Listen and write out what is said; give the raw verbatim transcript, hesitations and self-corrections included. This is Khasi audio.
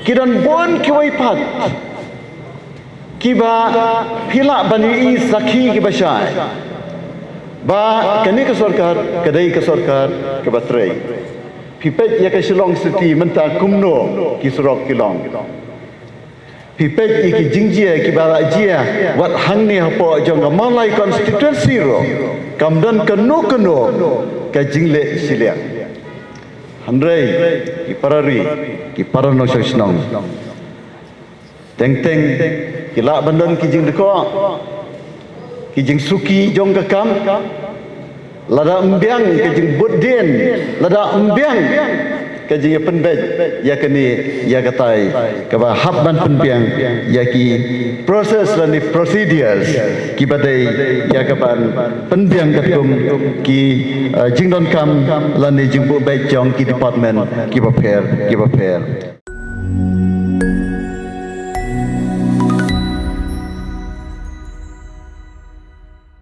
Ki don bun kiwei pat kiba phi lah ban ïohi sakhi kiba shai ba kane ka sorkar ka dei ka sorkar kaba trei. Phi peit ïa ka Shillong City mynta kumno ki surok ki long. Phi peit ïa ki jingjia kiba la jia wat hangne hapoh jong ka Mawlai constituency ruh kam don kano kano ka jingleh shiliang. Hynrei ki para ri, ki para nongshong shnong, teng teng ki lah ban don ki jingdkoh, ki jingsuki jong ka kam. Lada ym biang ka jingbud dien, lada ym biang ka jingïapynbeit ïa kane ïa katai, kaba hap ban pynbiang ïa ki process lane procedures kiba dei ïa ka ban pynbiang katkum ki, eh, jingdonkam lane jingbuh beit jong ki department kiba pher kiba pher.